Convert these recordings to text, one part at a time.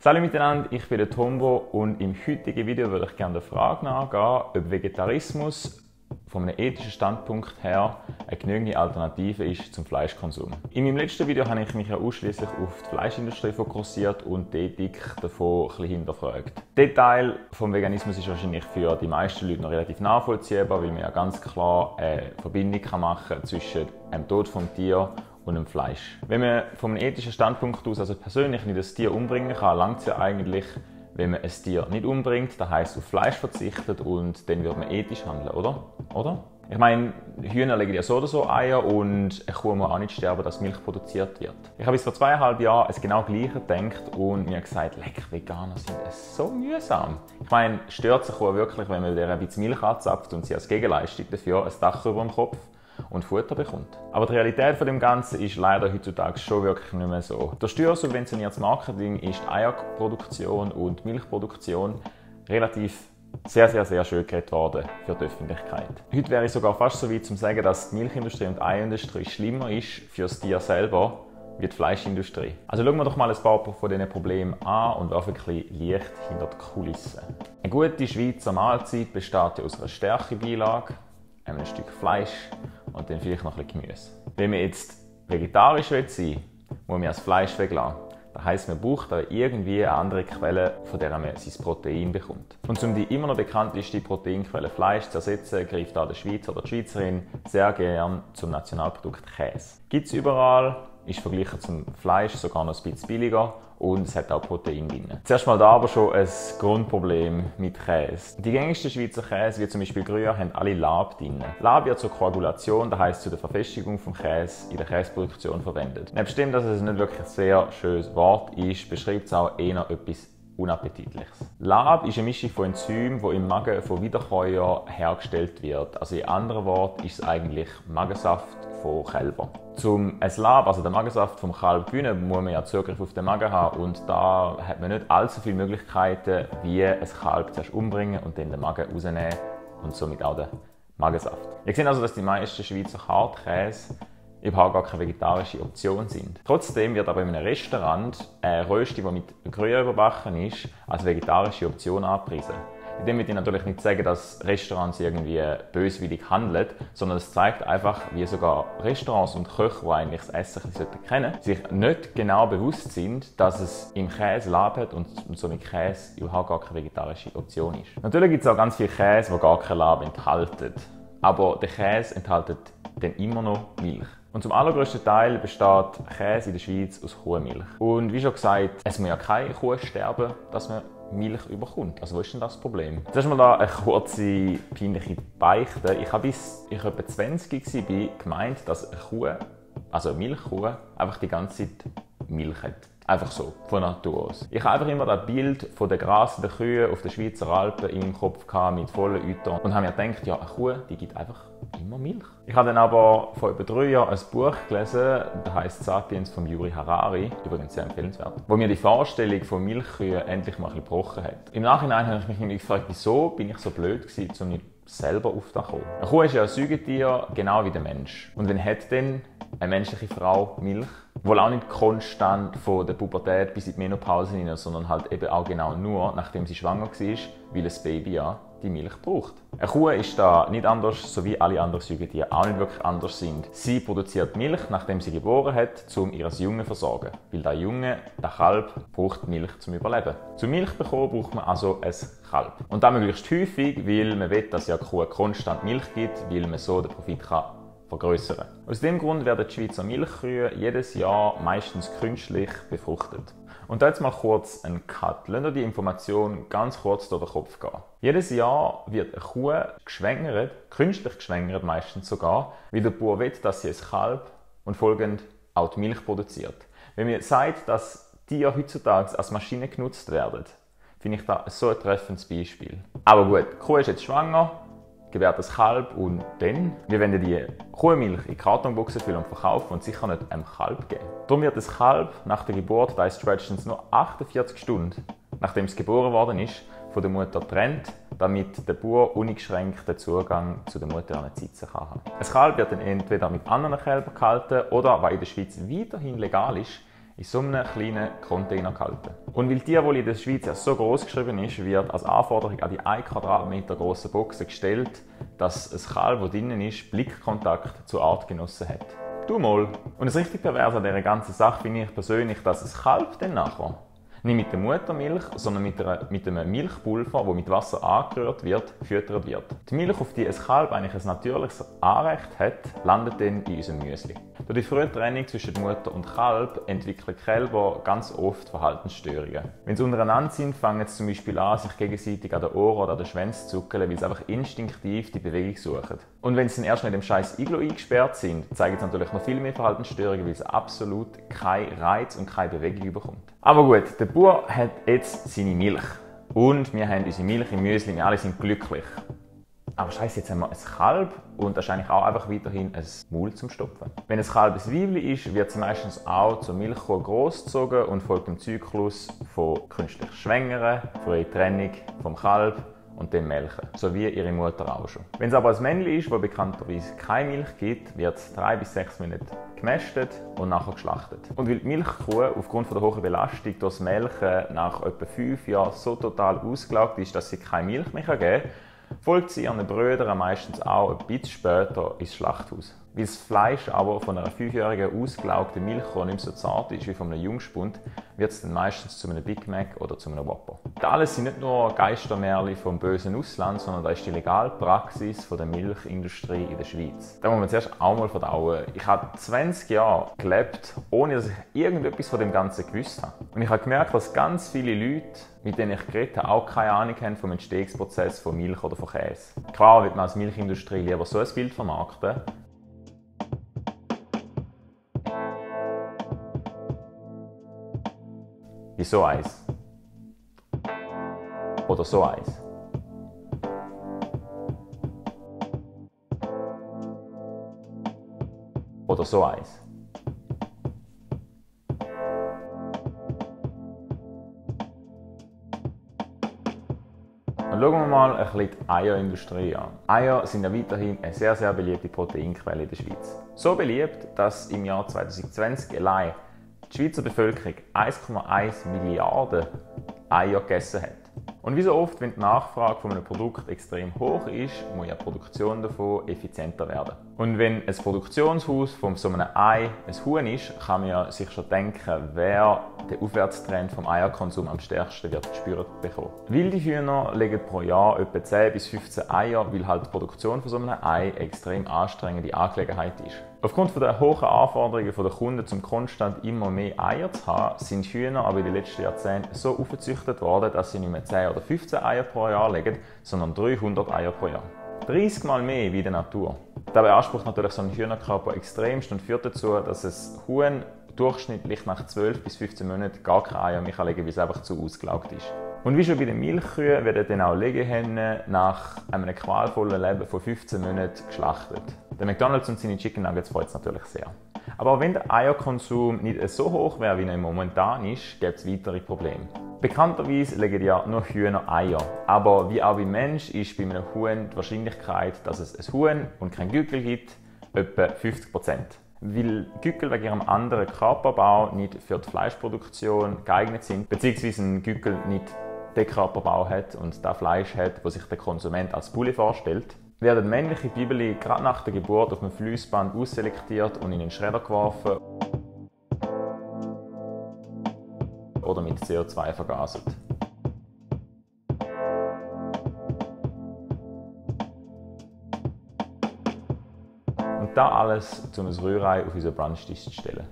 Salut miteinander, ich bin der Tombo und im heutigen Video würde ich gerne der Frage nachgehen, ob Vegetarismus von einem ethischen Standpunkt her eine genügende Alternative ist zum Fleischkonsum. In meinem letzten Video habe ich mich ja ausschließlich auf die Fleischindustrie fokussiert und die Ethik davon ein bisschen hinterfragt. Der Teil vom Veganismus ist wahrscheinlich für die meisten Leute noch relativ nachvollziehbar, weil man ja ganz klar eine Verbindung machen kann zwischen dem Tod vom Tier und dem Fleisch. Wenn man von einem ethischen Standpunkt aus also persönlich nicht das Tier umbringen kann, langt es ja eigentlich, wenn man ein Tier nicht umbringt, das heisst auf Fleisch verzichtet und dann wird man ethisch handeln, oder? Ich meine, Hühner legen ja so oder so Eier und eine Kuh muss auch nicht sterben, dass Milch produziert wird. Ich habe bis vor 2,5 Jahren es genau Gleiche gedacht und mir gesagt, leck, Veganer sind so mühsam. Ich meine, stört sich Kuh wirklich, wenn man ihr ein bisschen Milch anzapft und sie als Gegenleistung dafür ein Dach über dem Kopf und Futter bekommt. Aber die Realität von dem Ganzen ist leider heutzutage schon wirklich nicht mehr so. Durch steuersubventioniertes Marketing ist die Eierproduktion und die Milchproduktion relativ sehr schön geredet worden für die Öffentlichkeit. Heute wäre ich sogar fast so weit zu sagen, dass die Milchindustrie und die Eierindustrie schlimmer ist für das Tier selber wie die Fleischindustrie. Also schauen wir doch mal ein paar von diesen Problemen an und werfen ein bisschen Licht hinter die Kulissen. Eine gute Schweizer Mahlzeit besteht ja aus einer Stärkebeilage, einem Stück Fleisch und dann vielleicht noch ein bisschen Gemüse. Wenn man jetzt vegetarisch sein will, muss man das Fleisch weglassen. Das heisst, man braucht da irgendwie eine andere Quelle, von der man sein Protein bekommt. Und um die immer noch bekannteste Proteinquelle Fleisch zu ersetzen, greift da der Schweizer oder die Schweizerin sehr gern zum Nationalprodukt Käse. Gibt es überall, ist verglichen zum Fleisch sogar noch ein bisschen billiger und es hat auch Protein drin. Zuerst mal da aber schon ein Grundproblem mit Käse. Die gängigsten Schweizer Käse, wie zum Beispiel Gruyère, haben alle Lab drin. Lab wird zur Koagulation, das heisst zu der Verfestigung des Käse in der Käseproduktion verwendet. Nebst dem, dass es nicht wirklich ein sehr schönes Wort ist, beschreibt es auch eher etwas Unappetitliches. Lab ist eine Mischung von Enzymen, die im Magen von Wiederkäuern hergestellt wird. Also in anderen Worten ist es eigentlich Magensaft von Kälbern. Um ein Lab, also den Magensaft vom Kalb zu gewinnen, muss man ja Zugriff auf den Magen haben und da hat man nicht allzu viele Möglichkeiten, wie ein Kalb zuerst umbringen und dann den Magen rausnehmen und somit auch den Magensaft. Ihr seht also, dass die meisten Schweizer Hartkäse überhaupt gar keine vegetarische Option sind. Trotzdem wird aber in einem Restaurant eine Rösti, die mit Gruyère überbacken ist, als vegetarische Option angepriesen. Mit dem will ich natürlich nicht sagen, dass Restaurants irgendwie böswillig handeln, sondern es zeigt einfach, wie sogar Restaurants und Köche, die eigentlich das Essen kennen sollten, sich nicht genau bewusst sind, dass es im Käse Lab hat und somit Käse überhaupt gar keine vegetarische Option ist. Natürlich gibt es auch ganz viel Käse, die gar kein Lab enthalten. Aber der Käse enthält dann immer noch Milch. Und zum allergrößten Teil besteht Käse in der Schweiz aus Kuhmilch. Und wie schon gesagt, es muss ja keine Kuh sterben, dass man Milch überkommt. Also wo ist denn das Problem? Zuerst mal da eine kurze, peinliche Beichte. Ich habe bis ich etwa 20 war gemeint, dass eine Kuh, also eine Milchkuh, einfach die ganze Zeit Milch hat. Einfach so, von Natur aus. Ich habe einfach immer das Bild von den grasenden Kühen auf den Schweizer Alpen im Kopf gehabt, mit vollen Eutern und habe mir gedacht, ja, eine Kuh, die gibt einfach immer Milch. Ich habe dann aber vor über 3 Jahren ein Buch gelesen, das heisst «Sapiens» von Yuval Harari, übrigens sehr empfehlenswert, wo mir die Vorstellung von Milchkühen endlich mal ein bisschen gebrochen hat. Im Nachhinein habe ich mich gefragt, wieso bin ich so blöd gewesen, um nicht selber auf das zu kommen. Eine Kuh ist ja ein Säugetier, genau wie der Mensch. Und wenn hat denn eine menschliche Frau Milch? Wohl auch nicht konstant von der Pubertät bis in die Menopause hinein, sondern halt eben auch genau nur, nachdem sie schwanger war, weil ein Baby ja die Milch braucht. Eine Kuh ist da nicht anders, so wie alle anderen Säugetiere auch nicht wirklich anders sind. Sie produziert Milch, nachdem sie geboren hat, um ihr Junge zu versorgen. Weil der Junge, der Kalb, braucht Milch zum Überleben. Zum Milch bekommen braucht man also ein Kalb. Und das möglichst häufig, weil man will, dass ja die Kuh konstant Milch gibt, weil man so den Profit vergrößern. Aus dem Grund werden die Schweizer Milchkühe jedes Jahr meistens künstlich befruchtet. Und da jetzt mal kurz ein Cut. Lasst euch die Information ganz kurz durch den Kopf gehen. Jedes Jahr wird eine Kuh geschwängert, künstlich geschwängert meistens sogar, weil der Bauer will, dass sie ein Kalb und folgend auch die Milch produziert. Wenn man sagt, dass Tiere heutzutage als Maschine genutzt werden, finde ich das so ein treffendes Beispiel. Aber gut, die Kuh ist jetzt schwanger, gebärt das Kalb und dann, wir werden die Kuhmilch in Kartonboxen füllen und verkaufen und sicher nicht einem Kalb geben. Darum wird das Kalb nach der Geburt, da ist stretchens nur 48 Stunden, nachdem es geboren worden ist, von der Mutter getrennt, damit der Bauer uneingeschränkt den Zugang zu der Mutter an die Zitzen haben kann. Ein Kalb wird dann entweder mit anderen Kälbern gehalten oder, was in der Schweiz weiterhin legal ist, in so einem kleinen Container gehalten. Und weil die Tierwolle in der Schweiz ja so groß geschrieben ist, wird als Anforderung an die 1 Quadratmeter grossen Boxen gestellt, dass ein Kalb, das drinnen ist, Blickkontakt zu Artgenossen hat. Du mal! Und das richtig Perverse an dieser ganzen Sache finde ich persönlich, dass ein Kalb dann nachher nicht mit der Muttermilch, sondern mit einem Milchpulver, das mit Wasser angerührt wird, gefüttert wird. Die Milch, auf die ein Kalb eigentlich ein natürliches Anrecht hat, landet dann in unserem Müsli. Durch die frühe Trennung zwischen Mutter und Kalb entwickeln Kälber ganz oft Verhaltensstörungen. Wenn sie untereinander sind, fangen sie zum Beispiel an, sich gegenseitig an den Ohren oder an den Schwänzen zu zuckeln, weil sie einfach instinktiv die Bewegung suchen. Und wenn sie dann erst noch in dem scheiß Iglo eingesperrt sind, zeigen sie natürlich noch viel mehr Verhaltensstörungen, weil sie absolut keinen Reiz und keine Bewegung bekommt. Aber gut, der Bauer hat jetzt seine Milch. Und wir haben unsere Milch im Müsli, wir alle sind glücklich. Aber scheiße, jetzt haben wir ein Kalb und das ist eigentlich auch einfach weiterhin ein Maul zum Stopfen. Wenn ein Kalb ein Weibli ist, wird sie meistens auch zur Milchkuh großgezogen und folgt dem Zyklus von künstlich Schwängern, frühe Trennung vom Kalb und dem Melken, so wie ihre Mutter auch schon. Wenn es aber ein Männchen ist, das bekannterweise keine Milch gibt, wird es 3 bis 6 Minuten gemästet und nachher geschlachtet. Und weil die Milchkuh aufgrund der hohen Belastung durch das Melken nach etwa 5 Jahren so total ausgelaugt ist, dass sie keine Milch mehr geben kann, folgt sie ihren Brüdern meistens auch ein bisschen später ins Schlachthaus. Weil das Fleisch aber von einer 5-jährigen ausgelaugten Milchkuh nicht mehr so zart ist wie von einem Jungspund, wird es dann meistens zu einem Big Mac oder zu einem Whopper. Das alles sind nicht nur Geistermärchen vom bösen Ausland, sondern das ist die Legalpraxis der Milchindustrie in der Schweiz. Da muss man zuerst auch mal verdauen. Ich habe 20 Jahre gelebt, ohne dass ich irgendetwas von dem Ganzen gewusst habe. Und ich habe gemerkt, dass ganz viele Leute, mit denen ich geredet habe, auch keine Ahnung haben vom Entstehungsprozess von Milch oder von Käse. Klar wird man als Milchindustrie lieber so ein Bild vermarkten. Wie so eins. Oder so eins. Oder so eins. Dann schauen wir mal ein bisschen die Eierindustrie an. Eier sind ja weiterhin eine sehr, sehr beliebte Proteinquelle in der Schweiz. So beliebt, dass im Jahr 2020 allein die Schweizer Bevölkerung 1,1 Milliarden Eier gegessen hat. Und wie so oft, wenn die Nachfrage von einem Produkt extrem hoch ist, muss ja die Produktion davon effizienter werden. Und wenn ein Produktionshaus von so einem Ei ein Huhn ist, kann man ja sich schon denken, wer den Aufwärtstrend vom Eierkonsum am stärksten wird gespürt bekommen. Wilde Hühner legen pro Jahr etwa 10 bis 15 Eier, weil halt die Produktion von so einem Ei eine extrem anstrengende Angelegenheit ist. Aufgrund der hohen Anforderungen der Kunden, um konstant immer mehr Eier zu haben, sind Hühner aber in den letzten Jahrzehnten so aufgezüchtet worden, dass sie nicht mehr 10 oder 15 Eier pro Jahr legen, sondern 300 Eier pro Jahr. 30 Mal mehr wie in der Natur. Das beansprucht natürlich so ein Hühnerkörper extremst und führt dazu, dass ein Huhn durchschnittlich nach 12 bis 15 Monaten gar keine Eier mehr legen kann, weil es einfach zu ausgelaugt ist. Und wie schon bei den Milchkühen werden dann auch Legehennen nach einem qualvollen Leben von 15 Monaten geschlachtet. Der McDonald's und seine Chicken Nuggets freut es natürlich sehr. Aber auch wenn der Eierkonsum nicht so hoch wäre, wie er momentan ist, gäbe es weitere Probleme. Bekannterweise legen ja nur Hühner Eier. Aber wie auch beim Mensch ist bei einem Huhn die Wahrscheinlichkeit, dass es ein Huhn und kein Gückel gibt, etwa 50%. Weil Gückel wegen ihrem anderen Körperbau nicht für die Fleischproduktion geeignet sind, beziehungsweise ein Gückel nicht den Körperbau hat und das Fleisch hat, das sich der Konsument als Bulle vorstellt, werden männliche Bibeli gerade nach der Geburt auf einem Fließband ausselektiert und in den Schredder geworfen oder mit CO2 vergaset. Und das alles, um ein Rührei auf unseren Brunchtisch zu stellen.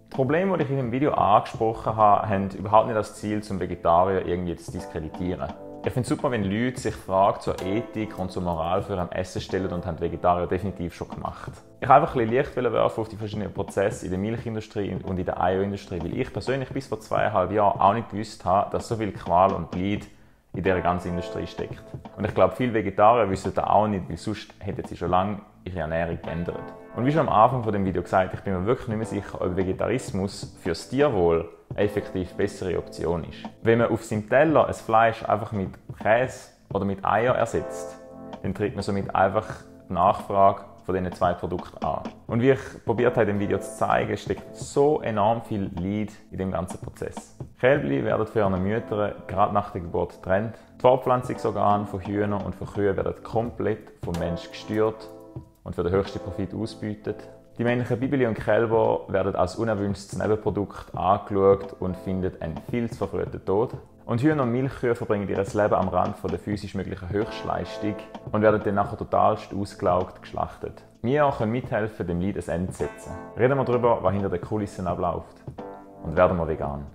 Die Probleme, die ich in dem Video angesprochen habe, haben überhaupt nicht das Ziel, zum Vegetarier irgendwie zu diskreditieren. Ich finde es super, wenn Leute sich Fragen zur Ethik und zur Moral für ein Essen stellen und haben Vegetarier definitiv schon gemacht. Ich wollte einfach ein bisschen Licht werfen auf die verschiedenen Prozesse in der Milchindustrie und in der Eierindustrie, weil ich persönlich bis vor 2,5 Jahren auch nicht gewusst habe, dass so viel Qual und Leid in dieser ganzen Industrie steckt. Und ich glaube, viele Vegetarier wissen das auch nicht, weil sonst hätten sie schon lange ihre Ernährung geändert. Und wie schon am Anfang von dem Video gesagt, ich bin mir wirklich nicht mehr sicher, ob Vegetarismus fürs Tierwohl eine effektiv bessere Option ist. Wenn man auf seinem Teller ein Fleisch einfach mit Käse oder mit Eier ersetzt, dann tritt man somit einfach die Nachfrage von diesen zwei Produkten an. Und wie ich probiert habe, in dem Video zu zeigen, steckt so enorm viel Leid in dem ganzen Prozess. Kälbli werden für ihre Mütter gerade nach der Geburt getrennt. Die Fortpflanzungsorgane von Hühnern und von Kühen werden komplett vom Menschen gesteuert und für den höchsten Profit ausgebeutet. Die männlichen Bibeli und Kälber werden als unerwünschtes Nebenprodukt angeschaut und finden einen viel zu verfrühten Tod. Und Hühner und Milchkühe verbringen ihr Leben am Rand der physisch möglichen Höchstleistung und werden dann nachher totalst ausgelaugt geschlachtet. Wir können mithelfen, dem Leid ein Ende zu setzen. Reden wir darüber, was hinter den Kulissen abläuft. Und werden wir vegan.